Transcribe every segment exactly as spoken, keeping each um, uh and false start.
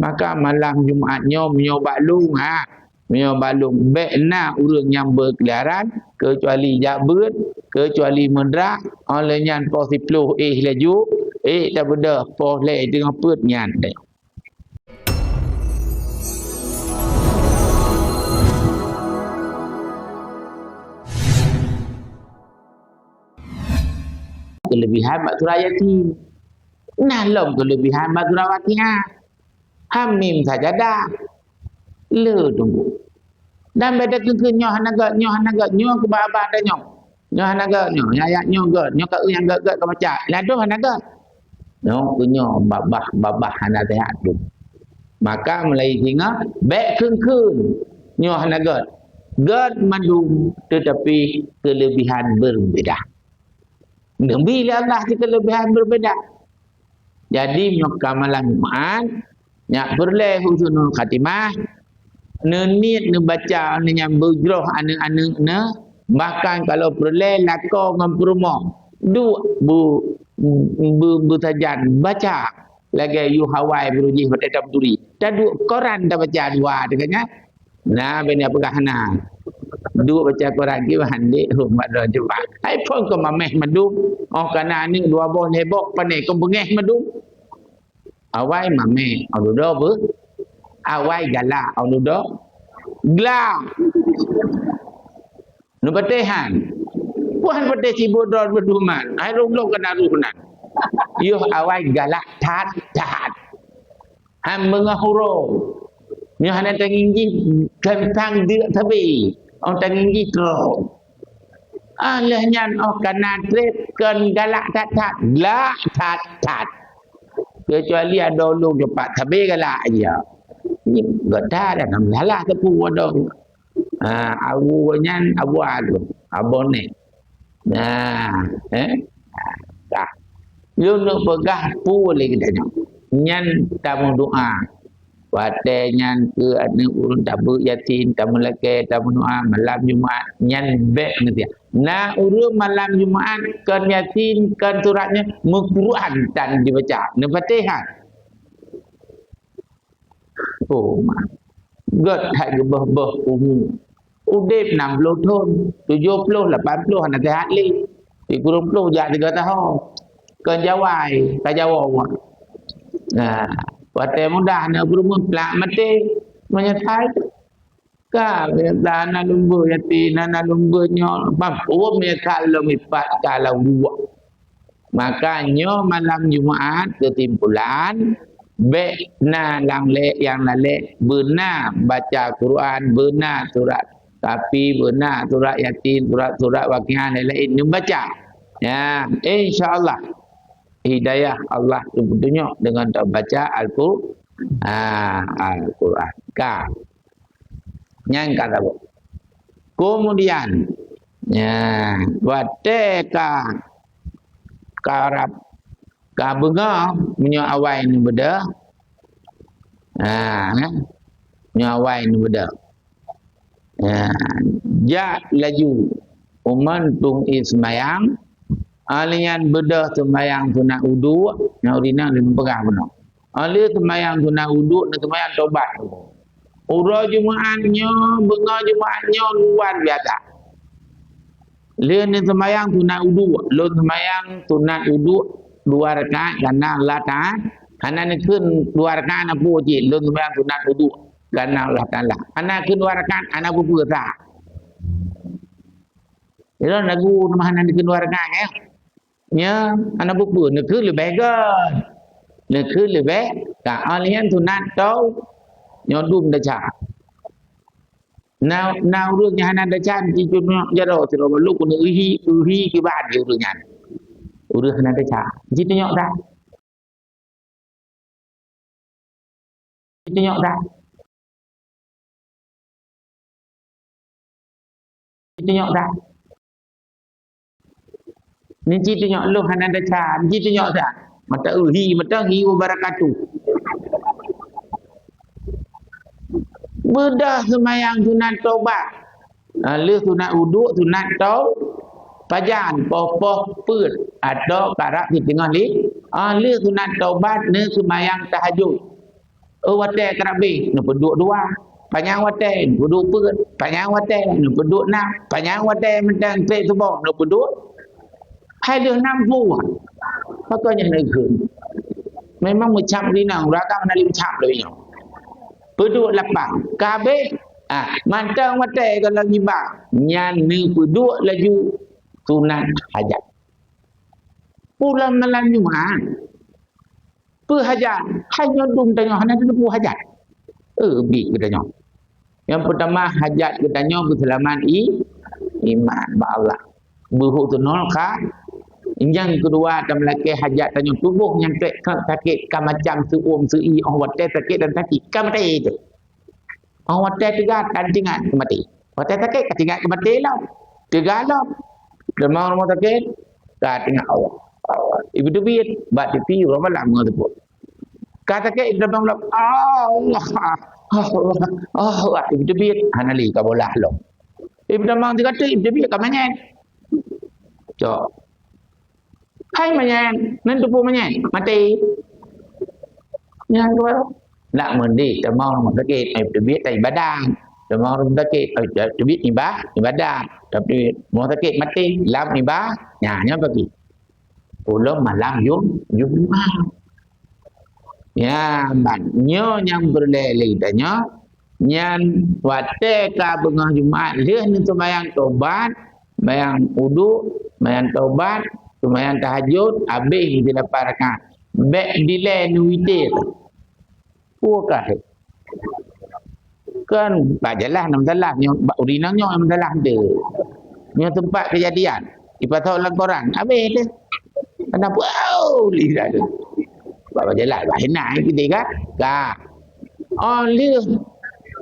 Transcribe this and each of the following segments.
Maka malam Jumat nyoe meunyoe bak lôn, ha, meunyoe bak lôn, bék na ureuëng nyang beukeuliaran, keucuali jak beuet, keucuali meudrak, óh lheueh nyan poh siploh éh laju, ék tabeudôh poh lhée teungoh peuet nyan. Keulebihan bak surat Yasin. Nah, lom keulebihan bak surat Waqiah. Hamim sajadah. Le tunggu. Dan beda keu nyoe hana gét, nyoe hana gét, nyoe keu babah dah nyoe. Nyoe hana gét, nyoe. Ya, ya, nyoe gét. Nyoe ka nyang gét-gét ka baca. Ladoh hana gét. Nyoe keu nyoe babah, babah hana sihat tu. Maka mulai singa, bék kheun-kheun. Nyoe hana gét. Gét mandum, tetapi kelebihan berbeda. Neubi lé Allah cit kelebihan berbeda. Jadi, meunyoe ka malam Jumat, nyak peureulée husnul khatimah, neuniet neubaca, neunyang beujroh aneuëk-aneuëk neuh, bahkan kalau peureulée lakoe ngon peurumoh, duek bu-, bu-, beusajan baca lagée yôh awai beurujih watée tameuturi. Taduek koran tabaca dua teuka nyan. Na, bina peugah na. Duek baca Quran ki handék hom mak droe cuba. Hai phon keu mameh mandum. Oh, kana aneuëk dua boh lhée boh, pane keu beungéh mandum. Awai mameh, oh dudoe beuh. Awai galak, oh dudoe. Glak. Neupatéh han. Puhan patéh sibuk droe beuduman. Hai rhueng lôn kana rhueng nan. Yoh awai galak that-that. Han beungoh uroe. Nyoe hana tangieng jih teuntang deuk sabe. Oh tangieng jih troe. Ah, lheueh nyan oh kana treb kon galak that-that, glak that-that. Keucuali adoe lôn cepat sabe galak jih. Nyoe gata dah nam lalah teupeu adoe. Ha, abu nyan abu alun, abone. Nah, eh? Dah. Lôn neuk peugah peue lé geutanyoe. Nyan tameudoa. Watée nyan keu aneuëk ulôn tabeuet Yasin, tameulakée, tameudoa malam Jumat, nyan bék neusiah. Na ureuëng malam Jumat kon Yasin, kon surat nyan meuquran tan jibaca. Neupatéh han. Oh, ma. Gét that geuboh-boh umu. Udeb nam ploh thon, tujoh ploh, lapan ploh hana sihat lé. Sikureueng ploh jak sigoe taho. Kon jawai, ka jawoe. Nah, watée mudah na peurumoh plak maté, meunyeusai. Ka, hana lôn beuet Yasin, hana lôn beuet nyoe. Bang, uweuem ya ka lôn ipat ka lam ruwah. Maka nyoe malam Jumat keusimpulan, bék na lam lé nyang lalek beuna baca Quran, beuna surat Kahfi, beuna surat Yasin, surat-surat Waqiah laén-laén neubaca. Ya, insya Allah hidayah Allah geupeutunyok deungon tabaca Al-Qur-, ah, Al-Quran. Ka. Nyan ka saboh. Kemudian, ya, watée ka, ka rab, ka beungoh meunyoe awai neubeudôh. Ha, kan? Meunyoe awai neubeudôh. Ya, jak laju. Uman tung i seumayang, ah, lheueh nyan beudôh seumayang sunat uduk, nyang ureuëng inong lôn peugah bunoe. Ah, lheueh seumayang sunat uduk, na seumayang tobat. Uroe Jumaat nyoe, beungoh Jumaat nyoe luar biasa. Lheueh neuseumayang sunat uduk, lôn seumayang sunat uduk dua rakaat karena Allah Taala. Hana neukheun dua rakaat na peue cit, lôn seumayang sunat uduk karena Allah Taala. Hana kheun dua rakaat, hana peue-peue sa. Ilôn lagu teuma hana dikeue dua rakaat, ya. Nya, hana peue-peue, neukheun leubeh gét. Neukheun leubeh, ka, ah, lheueh nyan sunat tau, nyoe dum desya. Na, na ureuëng nyang hana desya, jicunok jaroe, sidroe lôn keuneuk uhi, uhi kiban di ureuëng nyan. Ureuëng hana desya, jitunyok that. Jitunyok that. Jitunyok that. Ni jitunyok lôn hana desya, jitunyok that. Mata uhi, mata hi wabarakatuh. Beudôh seumayang sunat tobat. Ah, lheueh sunat uduk, sunat tau, pajan, poh-poh peuet, atau karab siteungoh li-, ah, lheueh sunat taubat, neuseumayang tahajud. Oh, watèe karab abéh, neupeuduek dua. Panyang watèe, neupeuduek peuet. Panyang watèe, neupeuduek nam. Panyang watèe mantong trép suboh, neupeuduek. Hai lheueh nam peuet. Pakon nyan neukheun. Memang meucam rinang, ureueng agam hana lé meucam lagèe nyoe. Peuduek lapan. Ka abéh, ah, mantong watèe gohlom jiba. Nyan neupeuduek laju sunat hajat. Pulang malam Jumat. Peue hajat? Hai nyoe dum tanyoe hana teupeu hajat. Eh, bit geutanyoe. Nyang peutama hajat geutanyoe beuseulamat i-, iman bak Allah. Beuhusnul kha-, nyang keudua tameulakèe hajat tanyoe tuboh nyang trép sakét ka macam seuuem seu-ie óh watèe sakét dan sakét ka maté teuh. Oh, watèe teuga ka teuingat keu maté. Watèe sakét ka teuingat keu maté lom. Teuga lom. Teuma rumoh sakét ka teuingat Allah. Allah. Ibu teubiet bak tipi uroe malam ngon teupot. Ka sakét ibu teuma lom. Allah. Allah. Allah. Ibu teubiet hana lé ka bolah lom. Ibu teuma teuga ibu teubiet ka manyét. Cok. Hai manyét, nan teupeu manyét, maté. Nyang keudua, nak meundi, teuma rumoh sakét, ai teubiet tai ibadat. Teuma rumoh sakét, ai teubiet iba-, ibadat. Tapi rumoh sakét maté, lam iba-, nya, nya bagi. Ulôn malam Jum-, Jumat. Nya, ban nyoe nyang peureulèe lé geutanyoe, nyan watèe ka beungoh Jumat lheueh neuseumayang tobat, mayang uduk, mayang tobat, seumayang tahajud, abéh di lapan rakaat. Bèk dilèe neuwitir. Peue kah? Kan bak jalan na masalah, nyoe bak ureueng inong nyoe na masalah tu. Nyoe teumpat keujadian. Ipasoe lam koran, abéh teuh. Kenapa? Oh, lidah tu. Bak jalan, bak hina kita kan? Ka. Oh, lheueh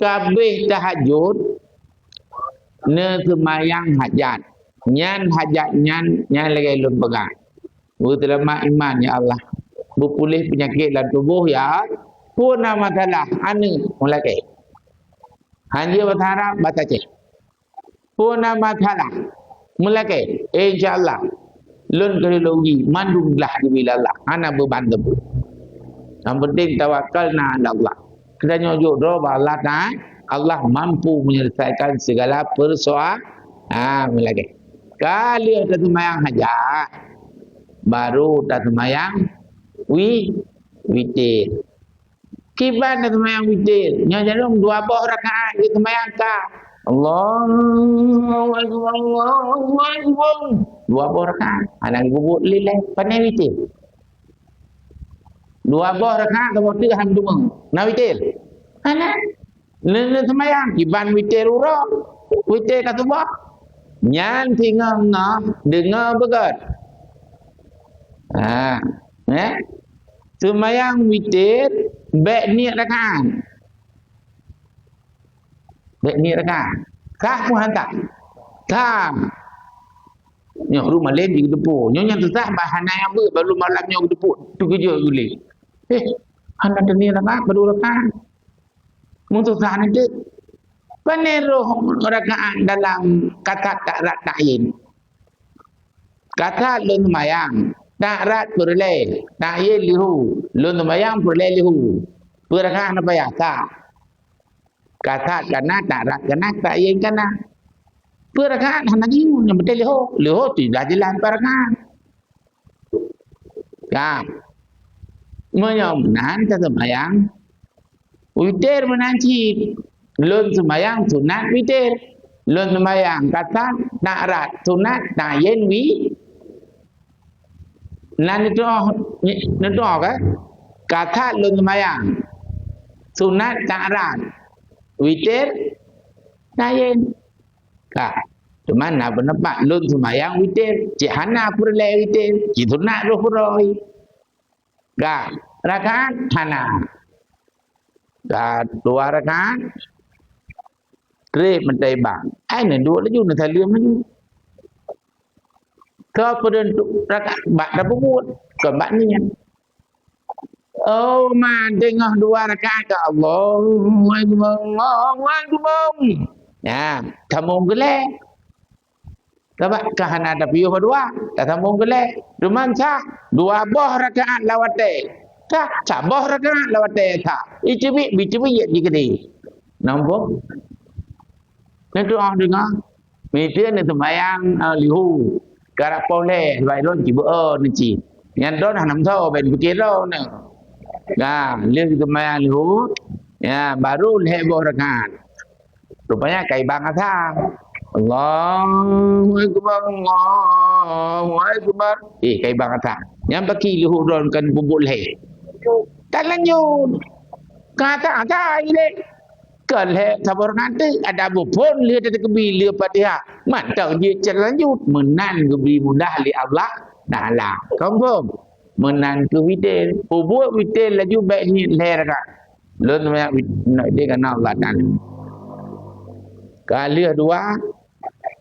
ka abéh tahajud, neuseumayang hajat. Nyan hajat nyan, nyan lagèe lôn peugah. Beuseulamat iman, ya Allah. Beupuléh peunyakét lam tuboh, ya. Peue na masalah, aneuk, meulakèe. Hanjeuet bahasa Arab, bahasa Aceh. Peue na masalah, meulakèe. Insya Allah. Lôn keuneuk lôn uji, mandum glah geubri lé Allah. Hana beuban teupeu. Nyang penting tawakkalna 'ala Allah. Kita nyoe jok droe bak Allah Taala, Allah mampu menyelesaikan segala persoalan. Ha, meulakèe. Ka lheueh taseumayang hajat, baru taseumayang wi-, witir. Kiban taseumayang witir, nyoe jalong dua boh rakaat geuseumayang ka. Allahu Akbar, Allahu Akbar. Dua boh rakaat, hana geupeubuet lilai, pane witir. Dua boh rakaat, kamoe teuk han deungoe. Na witir? Hana. Neuseumayang, kiban witir uroe, witir ka suboh. Nyan singoh-ngoh deungoe beugöt. Ha, eh? Seumayang witir, bèk niet rakaat. Bèk niet rakaat. Sah pun han sah. Sah. Nyoe rumoh lé di geuteupeue. Nyoe nyang susah bah hana nyang beuet, baru malam nyoe geuteupeue. Tu keujeuet geuh lé. Eh, hana teuniet rakaat, baru rakaat. Meususah nyan teuk. Pane roh rakaat dalam kasat tak rat ta'yin. Kasat lôn seumayang, tak rat peureulèe, ta'yin lhèe. Lôn seumayang peureulèe lhèe. Peue rakaat na payah sah. Kasat kana, tak rat kana, ta'yin kana. Peue rakaat hana jiôh, nyang penting lhèe. Lhèe tu jeulaih-jeulaih pat rakaat. Ka. Meunyoe meunan taseumayang witir meunan cit. Lôn seumayang sunat witir. Lôn seumayang kasat, tak rat, sunat, ta'yin wi-, na neutu'oh, neutu'oh ka? Kasat lôn seumayang. Sunat, tak rat. Witir, ta'yin. Ka. Cuma na peundapat lôn seumayang witir, cit hana peureulèe witir, cit sunat roh beurôi. Ka, rakaat hana. Ka, dua rakaat, trép meutai bang. Ai neuduek laju, neusaleuem laju. Ka peudeueng rakaat bak tapeubuet, kon bak niet. Oh, ma, teungoh dua rakaat ka Allahu Akbar, Allahu Akbar. Nah, tamong geulée. Sabab ka hana tapiôh dua, tasambong geulée. Teuma sah, dua boh rakaat lam watée. Ka, saboh rakaat lawat teh ka. Icubit, bicubit, ya, jikeudeh. Nampak? Nyan tu awak deungoe. Miseue neuseumbahyang, ah, lihu. Karab poh lhèe, sabab lôn cibeuo neuci. Nyan droe hana meusaboh, ben pikir droe nyoe. Nah, lheueh seumbahyang lihu, ya, baru lhèe boh rakaat. Rupanya ka ibang asa. Allahu Akbar, Allahu Akbar. Eh, ka ibang asa. Nyan paki lihu droe kan peubuet lhèe. Ka lanjut. Ka asa, asa ilèe. Kon lhèe saboh rakaat teuk, ada buphon lheueh teukeubri lheueh Fatihah. Mantong jeuet cit lanjut, meunan geubri mudah lé Allah Taala. Confirm. Meunan keu witir. Peubuet witir laju bèk niet lhèe rakaat. Lôn banyak wit-, nak witir karena Allah Taala. Ka lheueh dua,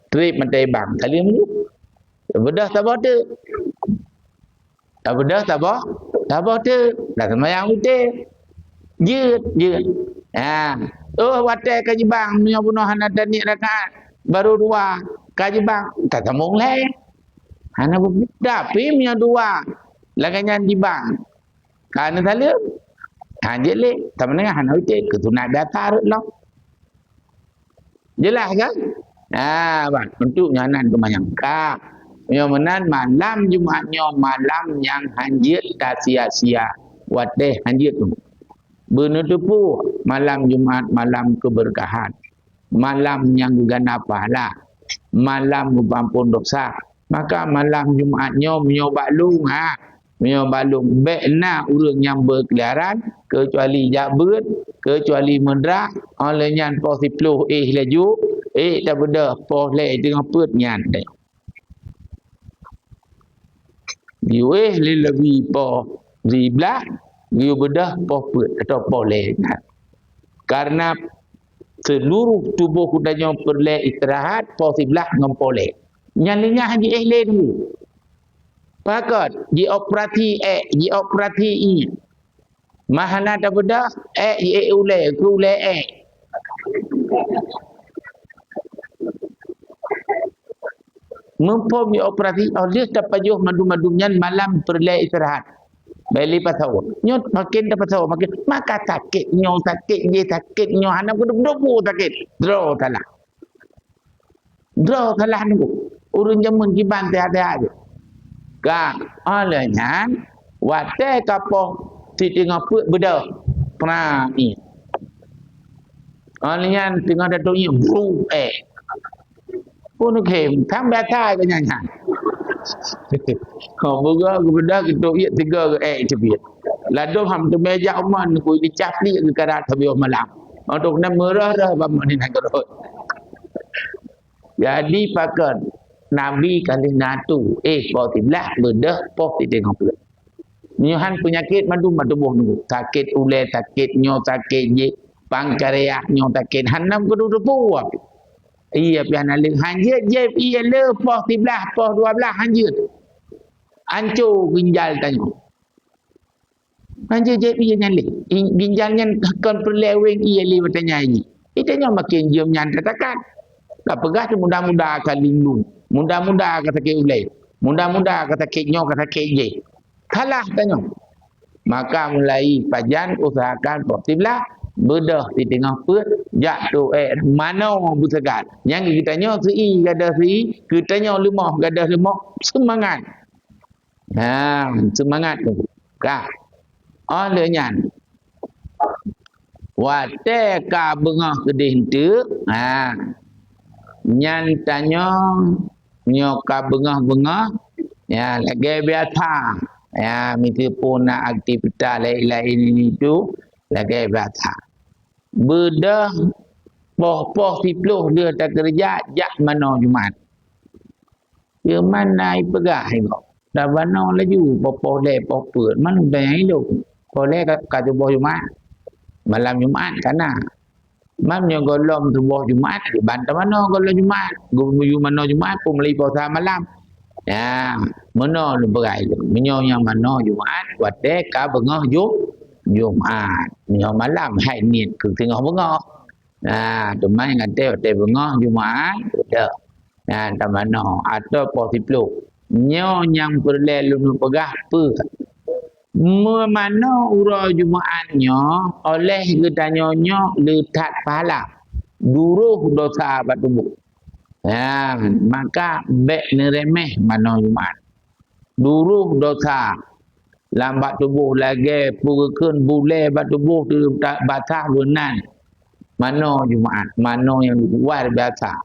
trép mantong ibang. Ka lheueh meunyoe. Beudôh saboh teuk. Tabeudôh saboh, saboh teuk, dah seumayang witir. Jeuet, jeuet. Ha. Oh, watèe ka jibang, meunyoe bunoe hana taniet rakaat, baru dua, ka jibang, ka sambông lhèe. Hana beu-, tapi meunyoe dua, lagèe nyan jibang, ka neusaleuem. Ha, jeuet lé, sama dengan hana witir, keu sunat biasa rot lom. Jeulaih kan? Ha, ban, untuk nyan nan keumanyang ka. Meunyoe meunan, malam Jumat nyoe malam nyang hanjeuet tasia-sia, watèe hanjeuet tu. Beuneuteupeu malam Jumat malam keberkahan, malam nyang geugana pahala, malam geupeuampôn dosa. Maka malam Jumat nyoe meunyoe bak lôn, ha, meunyoe bak lôn, bèk na ureueng nyang beukeuliaran, keucuali jak beuet, keucuali meudra, óh lheueh nyan poh siploh éh laju, éh tabeudôh poh lhèe teungoh peuet nyan. Geuyue éh lé leubeh poh siblaih, geuyue beudôh poh peuet atau poh lhèe nyan. Karena seluruh tuboh geutanyoe peureulèe istirahat poh siblaih ngon poh lhèe. Nyan lé nyan jiéh lé teungku. Pakon? Jioperasi èk, jioperasi ié. Mah hana tabeudôh, èk jiék ulèe, keu ulèe èk. Muphom jioperasi, óh lheueh tapajoh mandum-mandum nyan malam peureulèe istirahat. Bèk lé pasoe. Nyoe maken tapasoe, maken maka sakét, nyoe sakét, jih sakét, nyoe hana keudeup-deup sakét. Droe salah. Droe salah nunggu. Ureueng jameun kiban teuhah-teuhah jih. Ka, óh lheueh nyan, watèe ka poh siteungoh peuet beudôh. Prang ié. Óh lheueh nyan teungoh tatrok ié, bruk, èk. Pun khem, tham biasa keu nyan nyan. Ho, beugöt geubeudôh geutôk ié tiga geu èk teubiet. Ladôm ham teumé jak uman, kui dicah pliek geukarat saboh malam. Untuk keunan meurah-rah bak meunan nanggroe. Jadi pakon Nabi ka lheueh na tu, éh, poh siblaih beudôh poh siteungoh peuet. Meunyoe han peunyakét mandum bak tuboh nyoe, sakét ulèe, sakét nyoe, sakét jih, pankreas nyoe sakét, hana keudeup-deup. Iya pih hana lé, hanjeuet jieb ié lé poh siblaih, poh dua blaih hanjeuet. Ancô ginjal tanyoe. Hanjeuet jieb ié nyan lé. I-, ginjal nyan kon peureulèe weng ié lé watèe nyan jih. Itanyoe maken jeuem nyan tatakat. Ka peugah tu muda-muda ka lindung. Muda-muda ka sakét ulèe. Muda-muda ka sakét nyoe, ka sakét jih. Salah tanyoe. Maka mulai pajan usahakan poh siblaih, beudôh siteungoh peuet, jak tôk èk manoe beuseugat. Nyang geutanyoe seu'i gadoh seu'i, geutanyoe leumoh gadoh leumoh, seumangat. Nah, seumangat tu. Ka. Óh lheueh nyan, watèe ka beungoh keudeh eunteuk, ha, nyan tanyoe nyoe ka beungoh-beungoh, ya, lagèe biasa. Ya, meskipun na aktivitas laén-laén ini tu, lagèe biasa. Beudôh poh-poh siploh lheueh takeureuja jak manoe Jumat. Teuma na ipeugah igoe, "Tabanoe laju, poh-poh lhèe, poh peuet, man udeb nyang ilôn. Poh lhèe ka, ka tuboh Jumat. Malam Jumat ka na. Man nyoe gohlom tuboh Jumat, ban tabanoe gohlom Jumat. Geuyue manoe Jumat, peumeuli poh sa malam." Ya, meunoe lôn peugah ilôn. Meunyoe nyang manoe Jumat, watèe ka beungoh Ju-, Jumat. Meunyoe malam, hai niet keu teungoh beungoh. Nah, teuma watèe, watèe beungoh Jumat, beudôh. Nah, tamanoe, atau poh siploh. Nyoe nyang peureulèe lôn peugah peue? Meumanoe uroe Jumaat nyoe, oleh geutanyoe nyoe le that pahala, duroh dosa bak tuboh. Ya, maka bék neuremeh manoe Jumaat. Duroh dosa lam bak tuboh lagée peue geukheun bulée bak tuboh teuh basah beunan. Manoe Jumaat, manoe nyang luar biasa.